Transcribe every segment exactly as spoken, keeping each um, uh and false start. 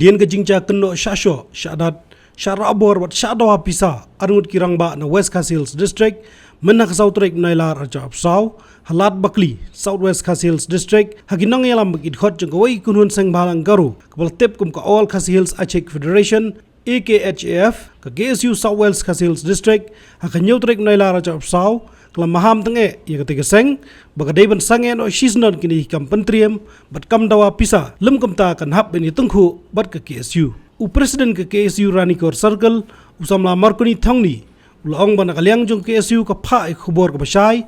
Ïa ka jingjia kynnoh shah shoh, shah dat, shah rah bor bad shah dawa pisa arngut ki rangbah na West Khasi Hills District, mynta ka saw tarik Nailar arhajar arphew saw, ha Lad Bakli, South West Khasi Hills District, ha ki nongïalam bad ki dkhot jong kawei ka kynhun seng bhalang Garo kaba la tip kum ka All Khasi Hills Achik Federation, A K H A F, ka K S U South West Khasi Hills District, ha ka hynñiew tarik Nailar arhajar arphew saw, ka la maham tyngeh ïa katei ka seng ba ka dei ban sangeh noh shisyndon kine ki kam pyntriem bad kam dawa pisa, lym kumta kan hap ban ïatyngkhuh bad ka K S U. U President ka K S U Ranikor Circle, u samla Markoni Thongni, u la ong ba na ka liang jong ka K S U ka phah ïa ka khubor kaba shai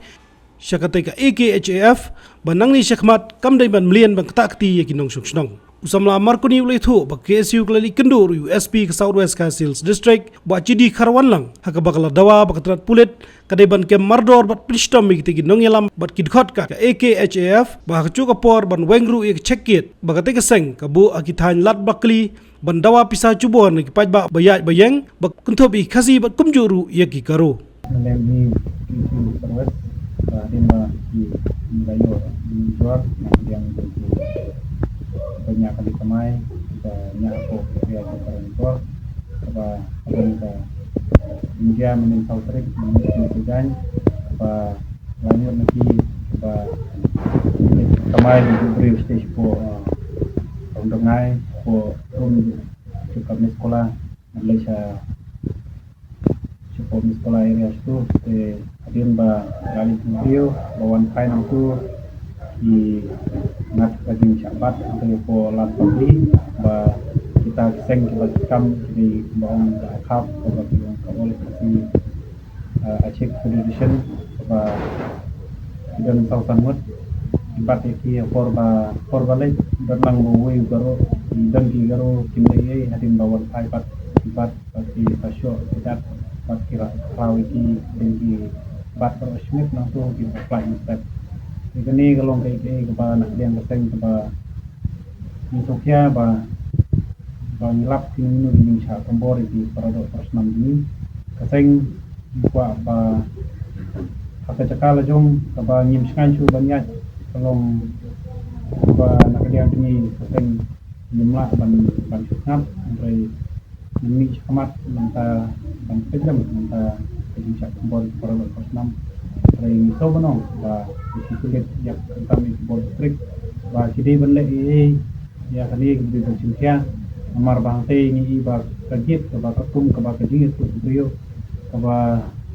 sha katei ka A K H A F ba nangne shakhmat kam dei ban mlien ban ktah kti ïa ki nongshong shnong. U samla Markoni u la ïathuh ba ka K S U ka la leit kynduh ruh ïa u S P ka South West Khasi Hills District, Bah G D Kharwanlang, ha kaba ka la dawa ba ka tnad pulit ka dei ban kem mardor bad pynshitom ïa kitei ki nongïalam bad ki dkhot ka A K H A F, ba ha kajuh ka por ban weng ruh ïa ka check gate ba katei ka seng ka buh ha ki thaiñ Lad Bakli ban dawa pisa jubor na ki paidbah ba ïaid ba ïeng, ba kynthup ïa ki Khasi bad kumjuh ruh ïa ki Garo. Nalem hi ki ki perwes ba hadien ba ki nilai ïoh jubor na pdiang ki ba ñiah kali kamai, ba ñiah ko ria ki paran ko ba hadien ka India menen saw tarik menen ki jain ba la ñiah na ki ba kamai ni briew stage po ong dongai po rum ki ka miskola Malaysia. Sha pdeng sekolah area sha tu te hadien ba la leit briew ba wan phai nangtu ki ngat ka jingshah bat hangta hapoh Lad Bakli ba kita ki seng kiba ki kam ki dei ba ong ka khap ba ki ong ka All Khasi Achik Federation ba ki don saw san ngut. Ki bat ïa ki ha por ba por ba leit don lang ba uwei u Garo, ki don ki Garo kim leh ei hadien ba wan phai pat ki bat ba ki ba shoh ki dat ba ki ra raw ïa ki hadien ki bat ba shmit nangtu ki ba flight instead. Ïa kane ka long kaei kaei kaba na ka liang ka seng kaba ngi sngewkhia ba ba ngi lap ki ngi ngi shah kombor ïa ki para doh para snam jong ngi. Ka seng ngi kwah ba ha ka jaka la jong kaba ngim shngaiñ shuh ban ïaid ka long ba na ka liang jong ngi ka seng ngim lah ban ban shu sngap hynrei ngim mih shakhmat nangta ban peit lem nangta ka jingshah kombor ïa ki para doh para snam. Hynrei ngi sngewbha ban ong ba ki pulit ïa ka kam ïa ki bor district ba ki dei ban leh ei ei ïa kane ka dei ban shim khia. Namar ba hangtei ngi i ba ka gate kaba ka kum kaba ka jingïathuh briew kaba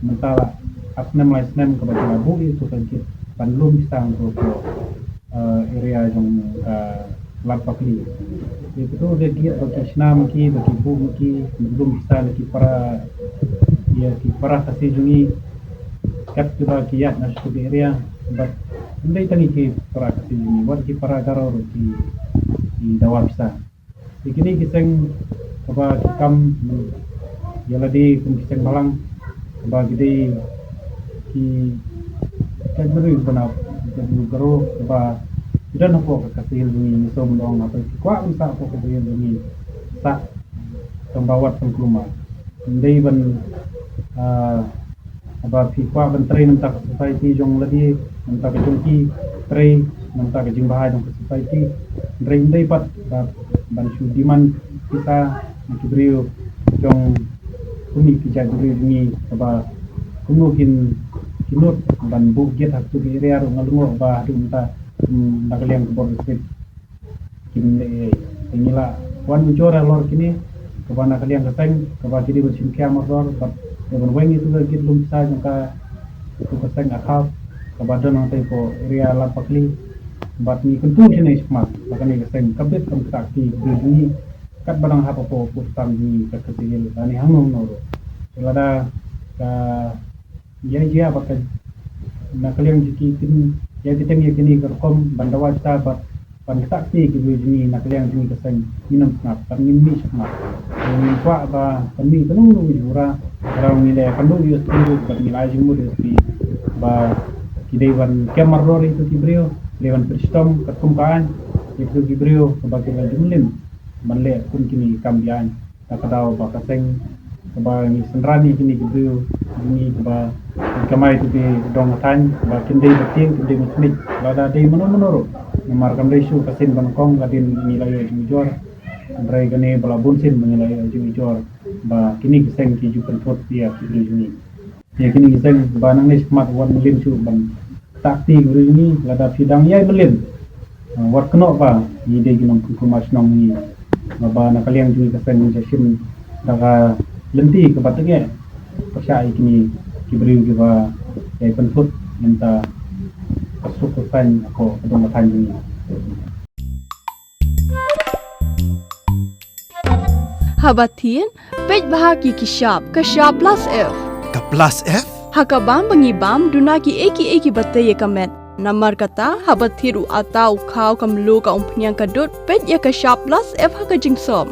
mynta la ar snem lai snem kaba ki la buh ïa ka gate ban lum pisa hangto ko area jong ka Lad Bakli. Ïa kito ka gate ba ki shna ma ki ba ki buh ma ki ban lum pisa na ki para ïa ki para Khasi jong ngi kat kiba ki ïaid na shuh ka area. Bad ym dei tang ïa ki para Khasi jong ngi wat ki para Garo ruh ki ki dawa pisa. Ïa kine ki seng kaba ki kam ïa lade kum ki seng balang kaba ki dei ki category bana category Garo kaba ki don hapoh ka Khasi Hills jong ngi, ngi sngewbha ban ong haba ki kwah ban sah hapoh ka Khasi Hills jong ngi sah tang ba wat tang kulmar. Ym dei ban ah, Haba phi kwah ban trei na bynta ka society jong lade, na bynta ka jong ki, trei na bynta ka jingbha jong ka society. Hynrei ym dei pat ba ban shu demand pisa na ki briew jong kumne ki jait briew jong ngi kaba kumno kin kin nud ban buh gate ha kito ki area ruh nga lyngngoh ba haduh mynta, hmm, na ka liang ka bor district. Kim leh ei ei. Te ngi la wan ujor halor kine kaba na ka liang ka seng kaba ki dei ban shim khia mardor bad dei ban weng ïa ka gate lum pisa jong ka, ïa ka seng Akhav kaba don hangtei hapoh area Lad Bakli. Bad ngi kyntu shane shakhmat ba kane ka seng ka bit kam ktah kti briew jong ngi katba dang hap hapoh pud tam jong ngi ka Khasi Hills lane hangno hangno ruh. Te lada ka ïa jia bad ka na ka liang jong ki kin ïa ki teng ïa kine ka rukom ban dawa jita bad ban ktah kti ki briew jong ngi na ka liang jong ngi ka seng, ngin ym sngap bad ngin mih shakhmat. Ngin kwah ba kan mih kano kano ka jubra. Ka daw ngi leh kynduh ïa U S P ruh bad ngi la ai jingmut ïa U S P ba ki dei ban kem mardor ïa kito ki briew, ki dei ban pynshitom katkum ka aiñ ïa kito ki briew kaba ki la jumlim ban leh kum kine ki kam beaiñ. Na ka daw ba ka seng kaba ngi synran ïa kine ki briew jong ngi kaba ngi kamai tu ki dong thaiñ ba kin dei ba tieng kin dei ba khmih lada dei mano mano ruh. Namar kam dei shuh ka sien ba nyngkong hadien ngi la ïoh jingujor. Hynrei kane ba la bun sien ba ngi la ïoh jingujor ba kine ki seng ki ju pynthut ïa ki briew jong ngi. Ïa kine ki seng ba nangne shakhmat wat mylliem shuh ban ktah kti ki briew jong ngi, lada phi dang ïai mylliem, wat kynnoh ba ngi dei ki nongpynkulmar shnong ngi. Ba na ka liang jong ngi ka seng ngi sa shim da ka lynti kaba tyngeh pyrshah ïa kine ki briew kiba ïai pynthut mynta ka suk ka saiñ ko ka dong ka thaiñ jong ngi. Haba thied, peit bha ki ki shap, ka shap plus F. Ka plus F? Ha ka bam ba ngi bam, duna ki ei ki ei kiba tei ïa ka met. Namar kata, haba thied u atta, u khaw, ka mluh, ka umphniang, ka dud, peit ïa ka shap plus F ha ka jingsop.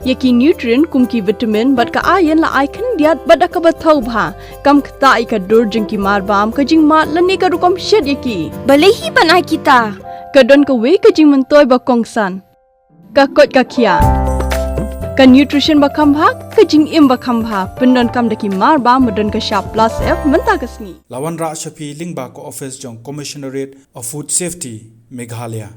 Ïa ki nutrient kum ki vitamin bad ka iron la ai khyndiat bad da kaba thaw bha. Kam ktah ïa ka dur jong ki mar bam, ka jingmad lane ka rukom shet ïa ki. Balei hi ban ai kita? Ka don kawei ka jingmyntoi ba kongsan. Ka koit ka khiah. Ka nutrition ba kham bha, ka jingim ba kham bha. Pyndonkam da ki mar bam ba don ka shap plus F mynta ka sngi. La wanrah sha phi lyngba ka office jong Commissionerate of Food Safety, Meghalaya.